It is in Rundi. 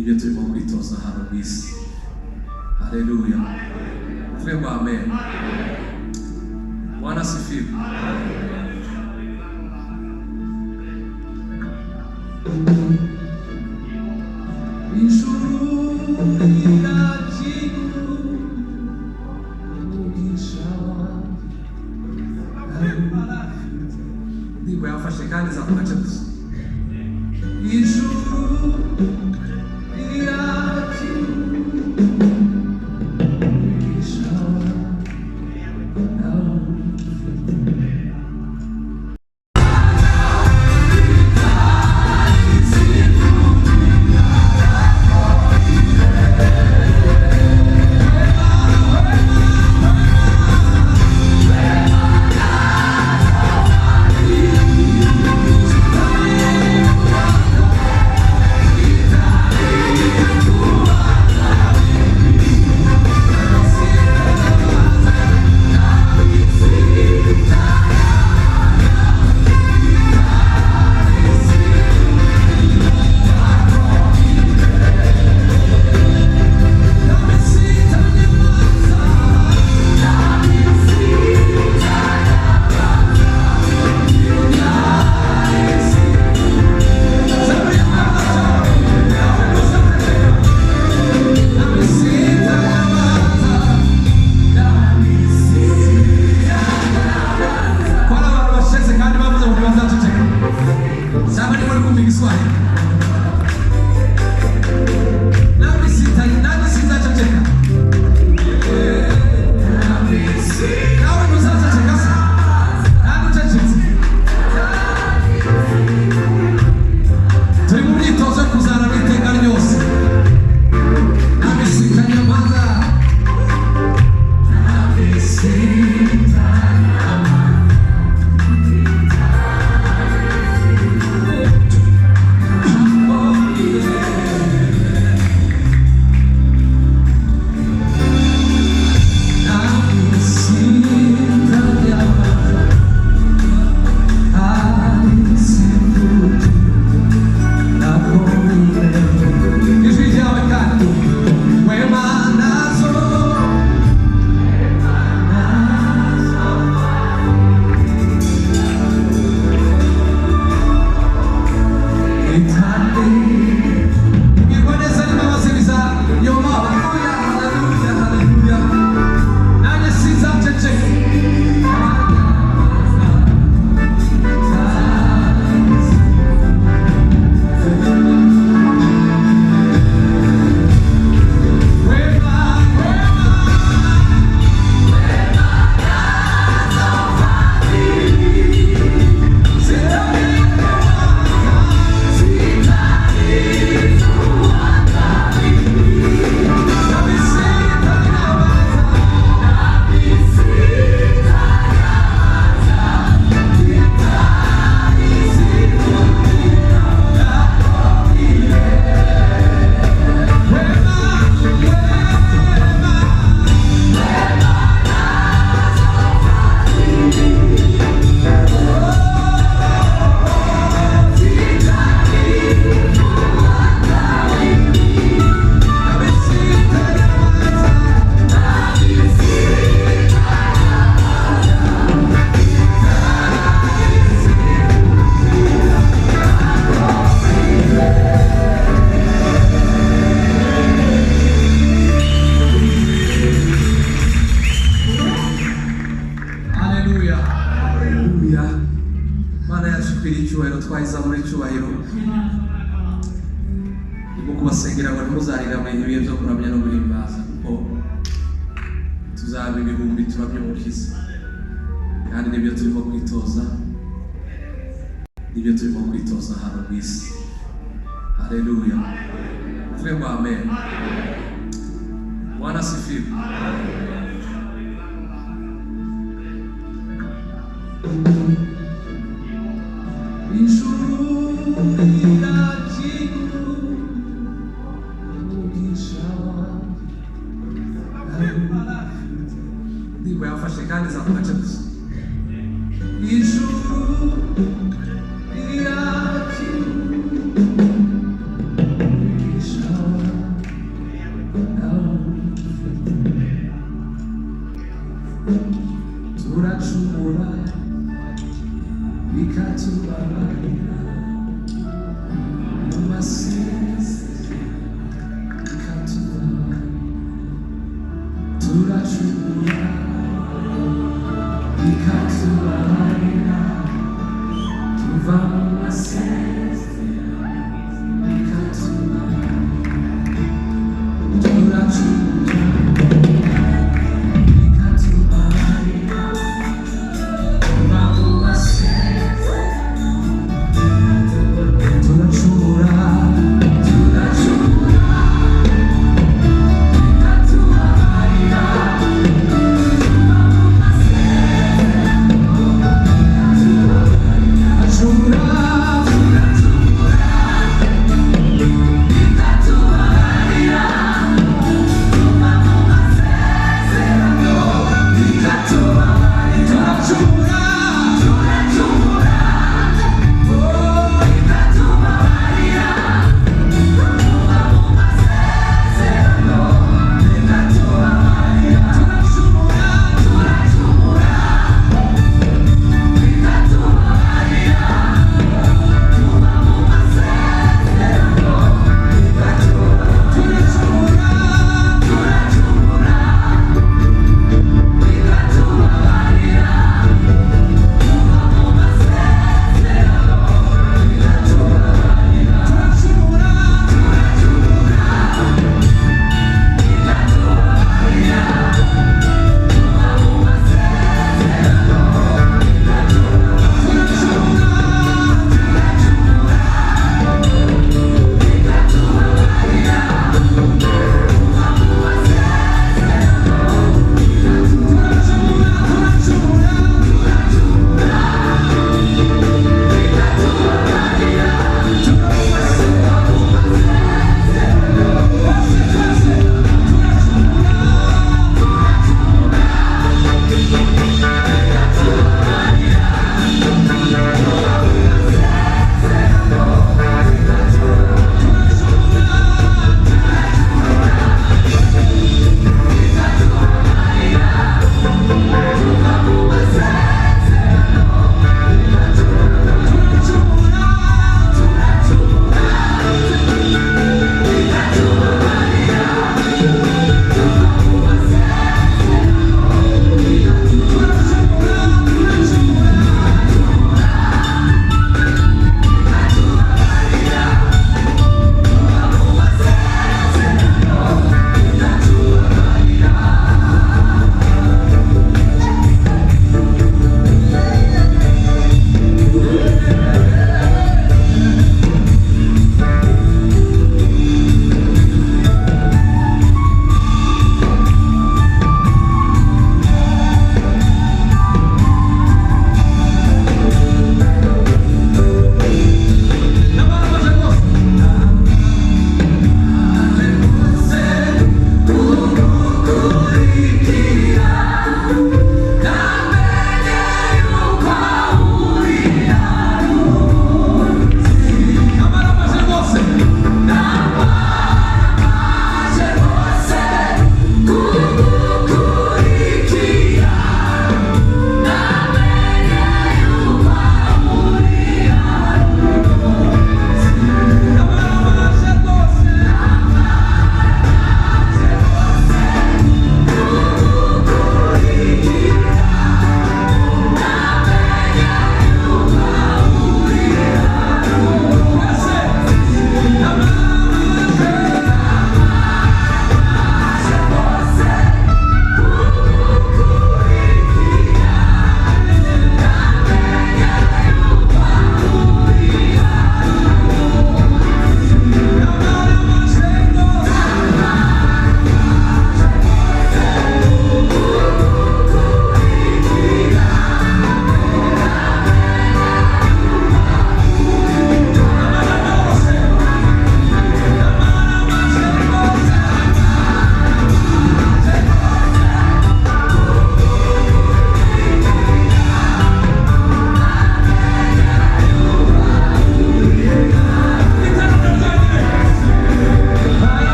Nibyo turimo kwitoza hano mu isi. Haleluya, uvuge ngo amen. Bwana asifiwe. Ijuru rirakinguye, umugisha wanjye. Indirimbo yafashe kandi iza ku gace gusa. Ijuru rirakinguye, umugisha wanjye ndawufite. Ko hari abantu basheze kandi bavuze ngo ntibazaceceka, cyangwa ni muri kumva Igiswahili. Nami sita, nami sinzaceceka. Nawe ntuzaceceka se? Ntabwo ucecetse. Turi mu myitozo yo kuzarama iteka ryose. Nami sitanyamaza, nami sitanyamaza. Ijwi ryawe kandi wema nazo. Ubwirwa neza n'imbabazi bizayoma. Haleluya, haleluya, haleluya. Nanjye sinzaceceka. Wema, wema. Haleluya. Haleluya. Mana yacu ikwiriye icyubahiro, twayizamura icyubahiro. Ndimo kubasengera ngo ntimuzarira mu ibihe byo kuramya no guhimbaza, kuko tuzaba ibihumbi turamya Umukiza. Kandi nibyo turimo kwitoza, nibyo turimo kwitoza hano mu isi. Haleluya. Uvuge ngo amen. Bwana asifiwe. Ijuru rirakinguye, umugisha wanjye ndawufite. Indirimbo yafashe kandi iza ku gace gusa. Ijuru rirakinguye, umugisha wanjye. Tubandanye.